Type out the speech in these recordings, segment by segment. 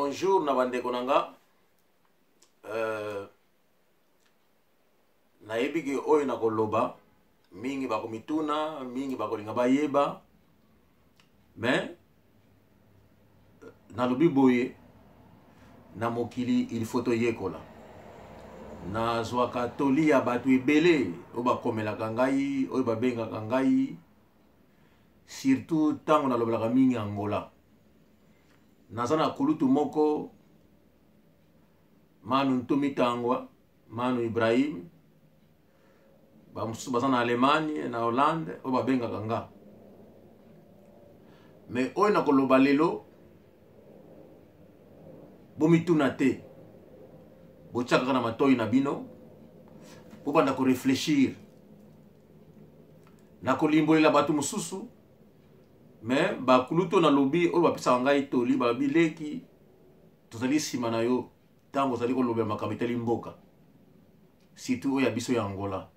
Bonjour na bandeko na nga. Nayebi ke oyo nakoloba mingi bakomituna, mingi bakolinga bayeba, mais nalobi boye, na mokili il faut toyekola. Nazwaka toli ya bato ebele oyo bakomelaka ngai, oyo babengaka ngai, surtout ntango nalobelaka mingi Angola. Naza na kulutu moko, Manu Ntumi Tangwa, Manu Ibrahim, bamosusu baza na Allemagne, na Hollande, oyo babengaka nga. Mais oyo nakoloba lelo, bomituna te, botia kaka na matoi na bino, bobanda koreflechir. Nakolimbolela bato mosusu, mais bakulutu nalobi oyo bapesaka ngai toli, balobi leki, tozali nsima na yo ntango ozali kolobela makambo etali mboka, surtout oyo ya biso ya Angola.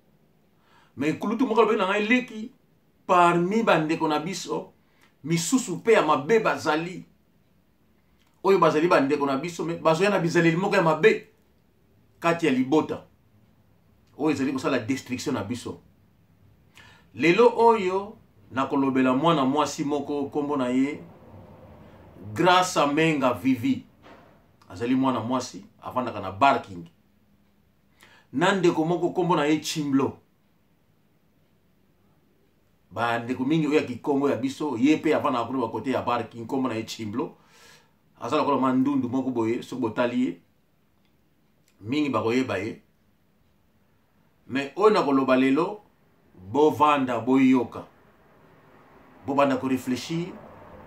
Mais kulutu moko alobi na ngai, leki, parmi bandeko na biso misusu mpe ya mabe bazali, oyo bazali bandeko na biso me bazoya na bizaleli moko ya mabe kati ya libota oyo ezali kosala destruction na biso. Lelo oyo nakolobela mwana mwasi moko, nkombo na ye Grace Menga Vivi. Azali mwana mwasi, avandaka na Barking, na ndeko moko nkombo na ye Chimblo. Bandeko mingi oyo ya Kikongo ya biso, ye mpe avandaka kuna bakote ya Barking, nkombo na ye Chimblo. Aza lokola mwa ndundu moko boye, soki botali ye mingi bakoyeba ye. Me oyo nakoloba lelo, bovanda boyoka, bobanda koreflechir,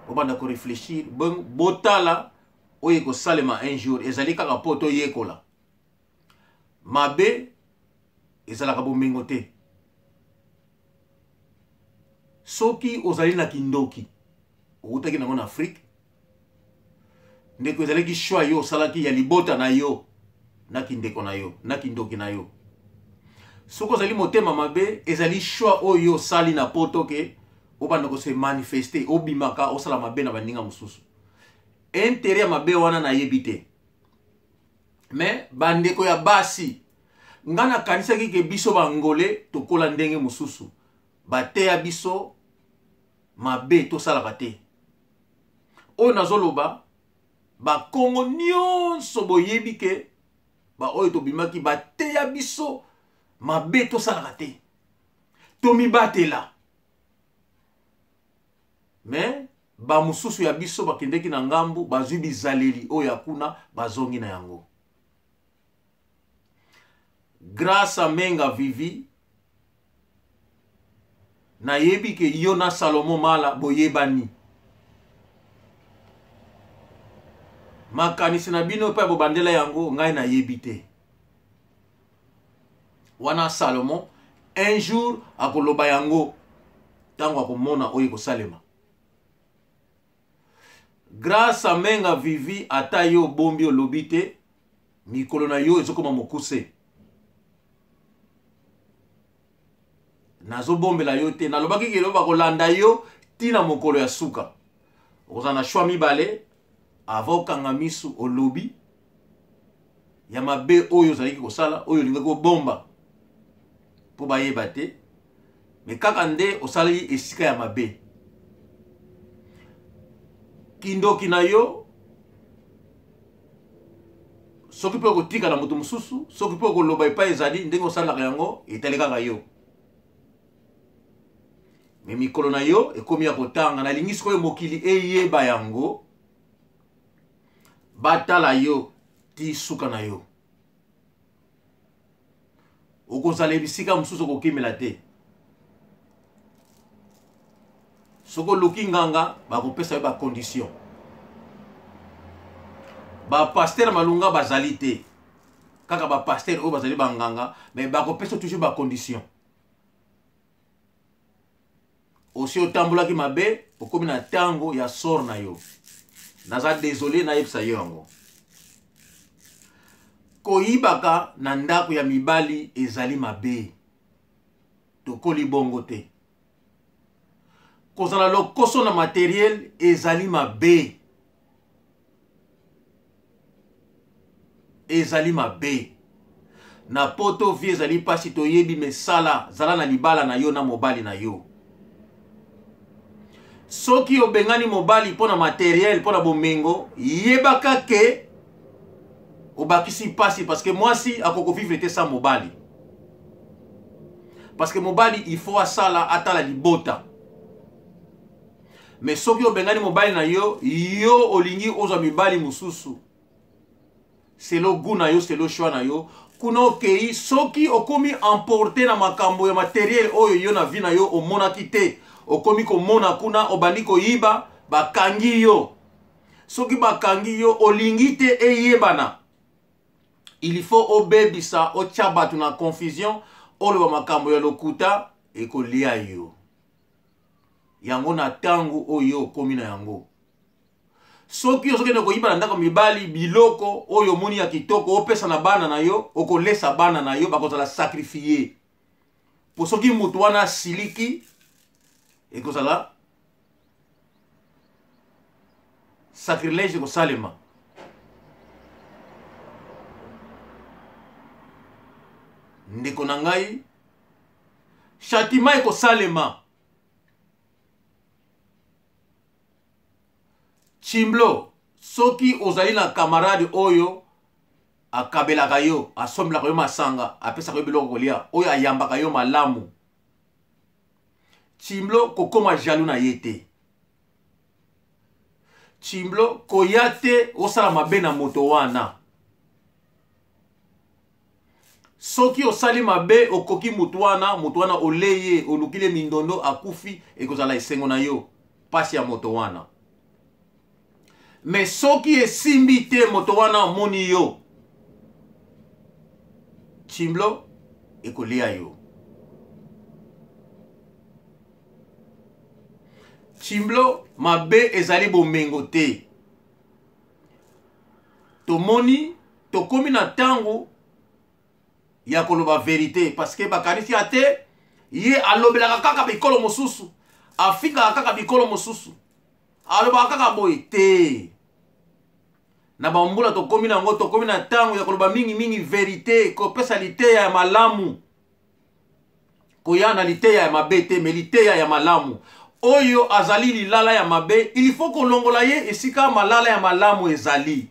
bobanda koreflechir, botala oyo ekosalema un jour. Ezali kaka mpo toyekola. Mabe ezalaka bomengo te. Soki ozali na kindoki outaki nango na Afrique, ndeko, ezalaki choix yo osalaki ya libota na yo na kindeko na yo na kindoki na yo. Soki ozali motema mabe, ezali choix oyo osali na poto ke obanda kose manifester, obimaka osala mabe na baninga mosusu. Intérêt ya mabe wana nayebi te. Mais bandeko ya basi, nga nakanisaki ke biso bangole tokola ndenge mosusu, bateya biso mabe tosalaka te. Oyo nazoloba, bakongo nyonso boyebi ke baoyo tobimaki bateya biso mabe tosalaka te, tomibatela. Mais bamosusu ya biso bakendeki na ngambu, bazwi bizaleli oyo ya kuna, bazongi na yango. Grâce à Menga Vivi, nayebi ke yo na Salomo Mala boyebani. Makanisi na bino mpe bobandela yango, ngai nayebi te. Wana Salomo un jour akoloba yango ntango akomona oyo ekosalema. Grâce à Menga Vivi, ata yo obombi olobi te, mikolo na yo ezokoma mokuse. Nazobombela yo te, nalobaki kelo bakolanda yo tina mokolo ya suka. Okozala na choix mibale, avant okanga misu olobi ya mabe oyo ozalaki kosala, oyo olingaki kobomba mpo bayeba te, me kaka nde osalaki esika ya mabe. Kindoki na yo, soki mpe okotika na moto mosusu, soki mpe okoloba epai ezali ndenge osalaka yango, etali kaka yo. Me mikolo na yo ekomi ya kotanga. Nalingi sikoyo mokili eyeba yango, batala yo ti suka na yo. Okozala bisika mosusu okokimela te. Soki oluki nganga, bakopesa yo bacondition. Bapaster malunga bazali te, kaka bapaster oyo bazali banganga, mais bakopesa toujours bacondition. Osi otambolaki mabe, okomi na ntango ya sort na yo. Naza désolé nayebisa yo yango. Koyibaka na ndako ya mibali ezali mabe, tokoli bongo te. Kozala lokoso na materiel ezali mabe. Ezali mabe. Na poto vie ezali mpasi, toyebi, me sala, zala na libala na yo na mobali na yo. Soki obengani mobali mpo na materiel, mpo na bomengo, yebaka ke obakisi mpasi, parce que mwasi akokovivre te sans mobali. Parce que mobali il faut asala, atala libota. Mais soki obengani mobali na yo, yo olingi ozwa mibali mosusu selo goût na yo, selo choix na yo, kuna okei. Soki okomi emporte na makambo ya materiel oyo yo na vie na yo omonaki te, okomi komona kuna, obandi koyiba, bakangi yo. Soki bakangi yo, olingi te eyebana, il faut obebisa, otya bato na confusion, oloba makambo ya lokuta, ekolia yo yango na ntango oyo okomi na yango. Soki ozokende koyiba na ndako mibali biloko oyo omoni ya kitoko, opesa na bana na yo, okolesa bana na yo, bakozala sacrifie. Po soki moto wana asiliki, ekozala sacrilège ekosalema. Ndeko na ngai, châtiment ekosalema. Chimblo, soki ozali na camarade oyo akabelaka yo, asombelaka yo masanga, apesaka yo biloko kolia, oyo ayambaka yo malamu, Chimblo, kokoma jaloux na ye te. Chimblo, koya te osala mabe na moto wana. Soki osali mabe, okoki moto wana, moto wana olei ye, olukili ye mindondo, akufi, ekozala esengo na yo, pasi ya moto wana. Me soki esimbi te, moto wana amoni yo, Chimblo, ekolia yo. Chimblo, mabe ezali bomengo te. Tomoni tokomi na ntango ya koloba verite, parce que bakanisi ya te ye alobelaka kaka bikolo mosusu, afingaka kaka bikolo mosusu, alobaka kaka boye te. Na bambula tokomi na yango, tokomi na ntango ya koloba mingimingi verite, kopesa liteya ya malamu, koya na liteya ya mabe te, me liteya ya malamu. Oyo azali lilala ya mabe, il faut kolongola ye esika malala ya malamu ezali.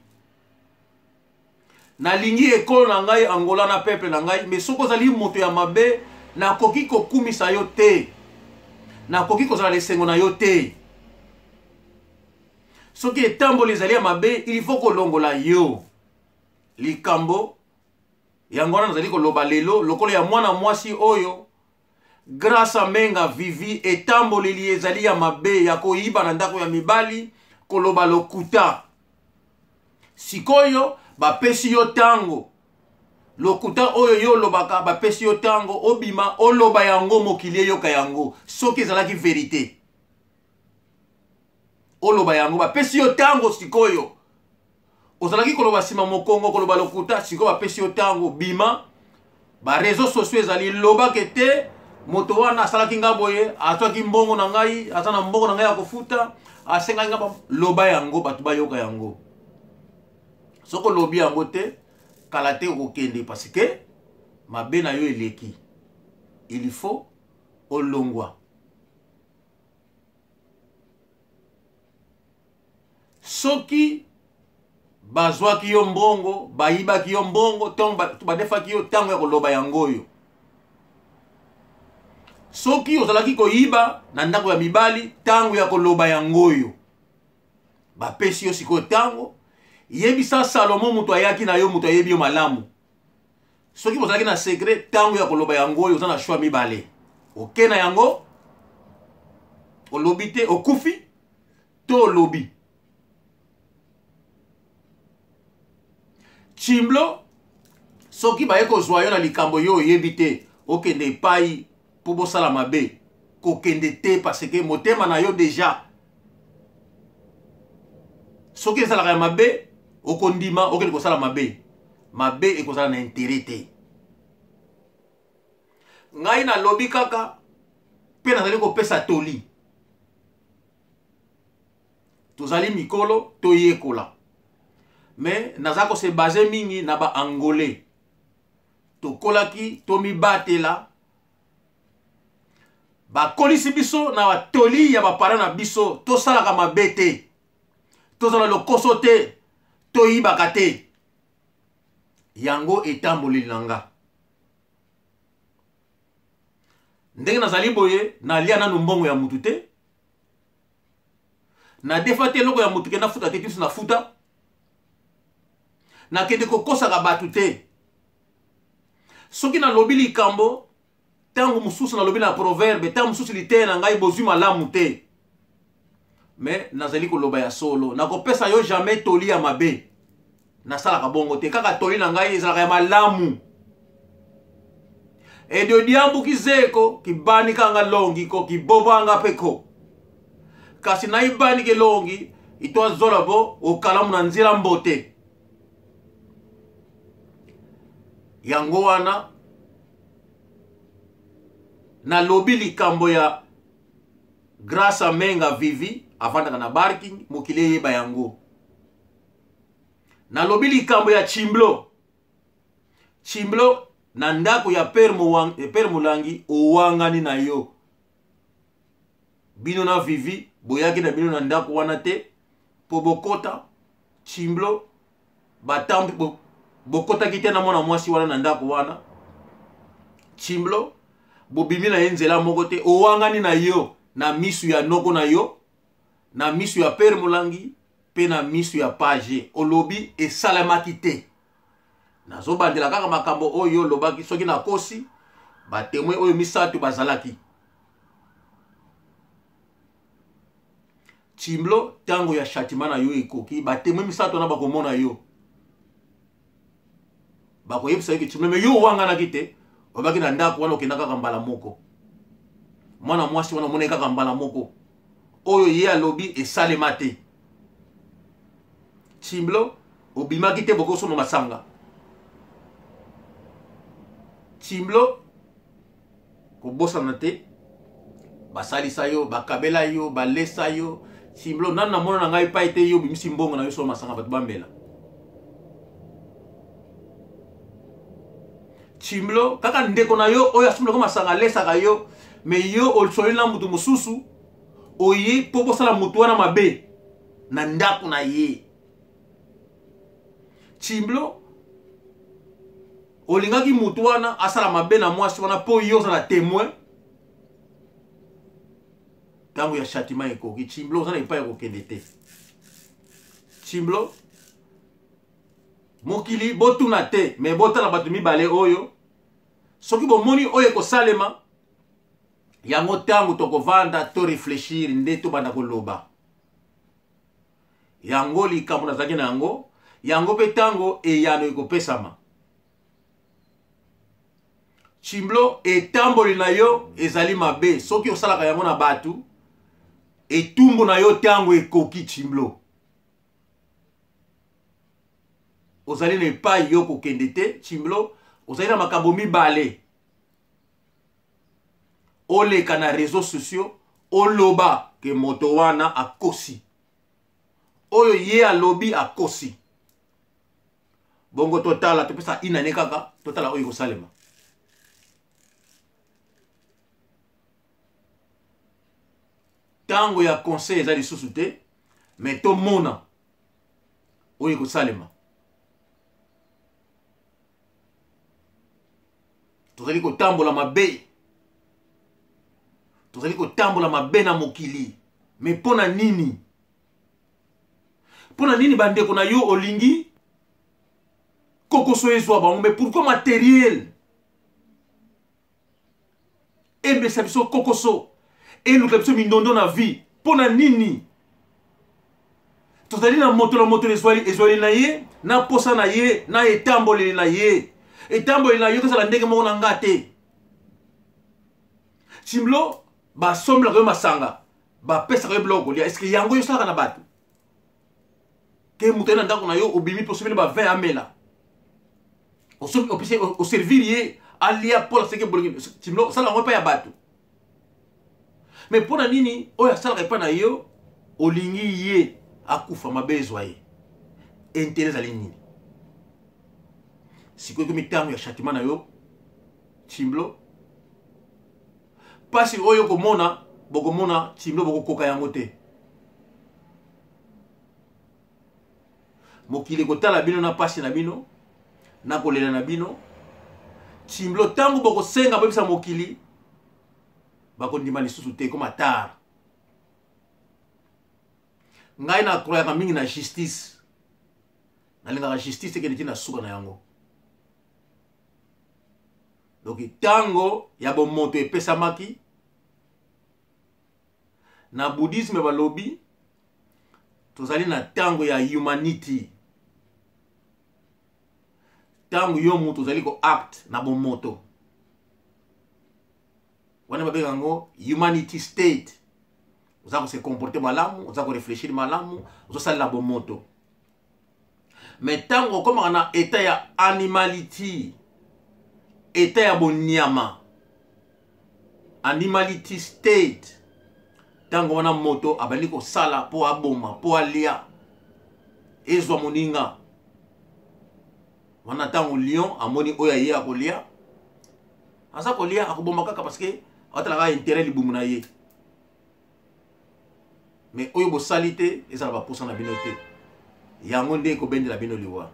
Nalingi ekolo na ngai Angola na peuple na ngai, me soki ozali moto ya mabe, nakoki kokumisa yo te, nakoki kozala na esengo na yo te. Soki etamboli ezali ya mabe, il faut kolongola yo. Likambo yango wana nazali koloba lelo, lokola ya mwana mwasi oyo Grâce Amenga Vivi, etamboleli ezali ya mabe, ya koyiba na ndako ya mibali, koloba lokuta. Sikoyo bapesi yo ntango, lokuta oyo yo olobaka, bapesi yo ntango obima oloba yango, mokili eyoka yango. Soki ezalaki verite, oloba yango, bapesi yo ntango. Sikoyo ozalaki koloba nsima mokongo, koloba lokuta, sikoyo bapesi yo ntango, bima. Bareseau sociaux ezali, lobake te moto wana asalaki nga boye, azwaki mbongo na ngai, aza na mbongo na ngai ya kofuta, asengaki nga. Loba yango, bato bayoka yango. Soki olobi yango te, kala te okokende, parce que mabe na yo eleki, il faut olongwa. Soki bazwaki yo mbongo, bayibaki yo mbongo, ntango badefaki yo, ntango ya koloba yango oyo. Soki ozalaki koyiba na ndako ya mibali, ntango ya koloba yango oyo. Bapesi yo sikoyo ntango, yebisa Salomo, moto ayaki na yo, moto ayebi yo malamu. Soki bozalaki na secret, ntango ya koloba yango oyo. Oza na choix mibale: oke na yango, olobi te, okufi, to olobi. Chimblo, soki baye kozwa yo na likambo yo oyebi te, okende epai mpo bosala mabe, kokende te, parce que motema na yo deja soki ezalaka ya mabe, okondima okende kosala mabe. Mabe ekozala na intérêt te. Ngai nalobi kaka mpe nazali kopesa toli. Tozali mikolo, toyekola. Mais naza ko se baser mingi na ba Angolais. Tokolaki tomibatela, bakolisi biso na batoli ya bapara na biso, tosalaka mabe te, tozala lokoso te, toyibaka te. Yango etamboleli na nga ndenge nazali boye. Nalia nanu mbongo ya mutu te, nadefa te eloko ya mutu ke nafuta te, biso nafuta, nakende kokosaka bato te. Soki nalobi likambo, ntango mosusu nalobi na proverbe, ntango mosusu liteya na ngai bozwi malamu te, me nazali koloba ya solo. Nakopesa yo jamais toli ya mabe, nasalaka bongo te. Kaka toli na ngai ezalaka ya malamu. Edio diambuki zeko kibanikanga longi ko kibobanga mpe ko, kasi naibaniki longi ito azola bo okalamu na nzela mbote. Yango wana nalobi likambo ya Grâce Amenga Vivi, avandaka na Barking, mokili eyeba yango. Nalobi likambo ya Chimblo. Chimblo na ndako ya Père Molangi, owangani na yo. Bino na Vivi boyaki na bino na ndako wana te po bokota. Chimblo batambi bokotaki te na mwana mwasi wana na ndako wana. Chimblo bobimi na ye nzela moko te, owangani na yo na misu ya noko na yo, na misu ya Père Molangi mpe na misu ya page. Olobi esalemaki te. Nazobandela kaka makambo oyo olobaki. Soki nakosi, batemwe oyo misato bazalaki. Chimblo, ntango ya châtiment na yo ekoki, batemwe misato wana bakomona yo, bakoyebisa yo ke Chimblo, me yo owanganaki te. Obaki na ndako wana okenda kaka mbala moko, mwana mwasi wana omonaki kaka mbala moko. Oyo ye alobi esalema te. Chimblo obimaki te, bokosomba masanga. Chimblo, kobosana te, basalisa yo, bakabela yo, balesa yo. Chimblo, nanu namona na ngai epai te yo obimisi mbongo na yo solo masanga bato bamela. Chimblo, kaka ndeko na yo oyo asombelaka masanga alesaka yo, me yo osoli na moto mosusu, oye mpo bosala moto wana mabe na ndako na ye. Chimblo, olingaki moto wana asala mabe na mwasi wana mpo yo ozala témoin. Ntango ya châtiment ekoki. Chimblo, oza na epai ya kokende te. Chimblo, mokili botuna te, me botala bato mibale oyo. Soki bomoni oyo ekosalema yango, ntango tokovanda to réfléchir nde tobanda koloba yango. Likambo nazalaki na yango, yango mpe ntango eyano ekopesama. Chimblo, etamboli na yo ezali mabe. Soki osalaka yango na bato, etumbu na yo ntango ekoki. Chimblo, ozali na epai yo kokende te. Chimblo, ozali na makambo mibale: oleka na réseaux sociaux, oloba ke moto wana akosi, oyo ye alobi akosi. Bongo totala, topesa inane kaka, totala oyo ekosalema. Ntango ya conseil eza lisusu te, me tomona oyo ekosalema. Tozali kotambola mabe, tozali kotambola mabe na mokili. Me mpo na nini? Mpo na nini bandeko na yo olingi kokoso ezwa bango? Me pourquoi matériel embesa biso kokoso, eluka biso mindondo na vie? Mpo na nini? Tozali na moto na moto ezwali na ye, na posa na ye, na etamboleli na ye. Etamboleli na yo kozala ndenge moko na nga te. Simblo, basombelaka yo masanga, bapesaka yo biloko kolia, eske yango yo osalaka na bato ke moto aye na ndako na yo, obimi mpe osombeli ba vin amela, oservir ye alia mpo na seke bolingi? Simblo, osala yango epai ya bato, me mpo na nini oyo asalaka epai na yo olingi ye akufa, mabe ezwa ye? Intérêt ezali nini? Sikoyo ekomi ntango ya châtiment na yo Tshimblo. Mpasi oyo komona, bokomona Tshimblo, bokokoka yango te. Mokili ekotala bino na mpasi na bino na kolela na bino. Tshimblo, ntango bokosenga boyebisa mokili, bakondima lisusu te, ekoma tard. Ngai na croyaka mingi na justice, nalingaka justice ekende ti na suka na yango. Donc ntango ya bomoto epesamaki na bouddhisme, balobi tozali na ntango ya humanity, ntango yo moto ozali koacte na bomoto wana, babenga yango humanity state. Oza kose comporter malamu, oza korefléchir malamu, ozosalela bomoto. Mais ntango okomaka na état ya animality, état ya bonyama, animality state, ntango wana moto abandi kosala mpo aboma, mpo alia, ezwa moninga wana. Ntango lion amoni oyo aye akolia, aza kolia, akoboma kaka, parce que atalaka intérêt libumu na ye. Mais oyo bosali te, ezala baposa na bino te, yango nde ekobendela bino liwa,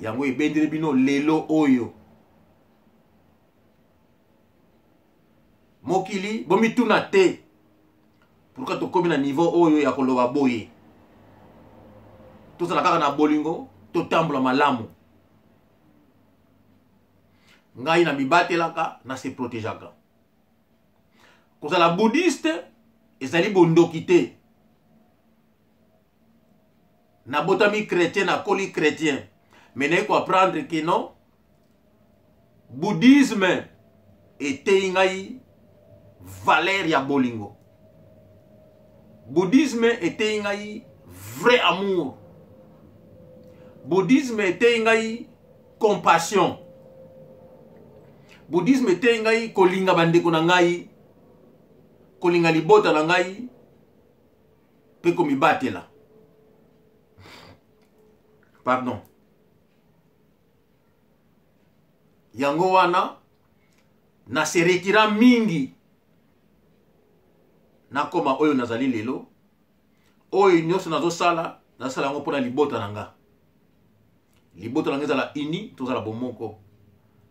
yango ebendeli bino lelo oyo. Mokili, bomituna te pourquoi tokomi na niveau oyo ya koloba boye. Tozala kaka na bolingo, totambola malamu. Ngai na mibatelaka, na se protégeaka. Kozala bouddhiste ezali bondoki te. Nabotami chrétien, nakoli chrétien, mais naye koapprendre ke non, bouddhisme eteyi ngai valeur ya bolingo, bouddhisme eteyi ngai vrai amour, bouddhisme eteyi ngai compassion, bouddhisme eteyi ngai kolinga bandeko na ngai, kolinga libota na ngai mpe komibatela. Pardon. Yango wana na se retira mingi, nakoma oyo nazali lelo. Oyo nyonso nazosala, nazosala yango mpona libota na nga. Libota na nga ezala uni, tozala bomoko.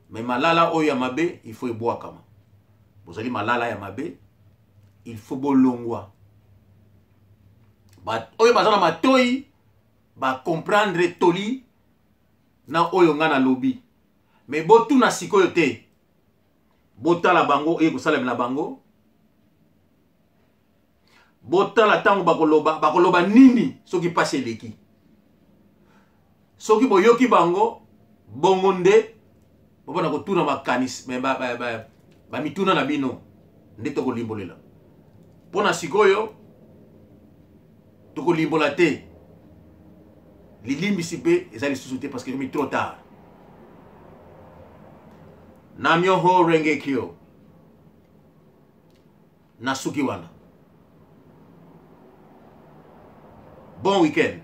Mais malala oyo ya mabe, il faut ebwakama. Bozali malala ya mabe, il faut bolongwa. Oyo baza na matoi bacomprendre toli na oyo nga nalobi. Mais botuna sikoyo te, botala bango oyo ekosalemela bango, botala ntango bakoloba, bakoloba nini soki mpasi eleki. Soki boyoki bango bongo, nde bobanda kotuna makanisi, bamituna na bino, nde tokolimbolela. Mpo na sikoyo tokolimbola te, lilimbisi mpe eza lisusu te, parce que ekomi trop tard. Namyoho Renge Kyo. Nasuki wana. Bon week-end.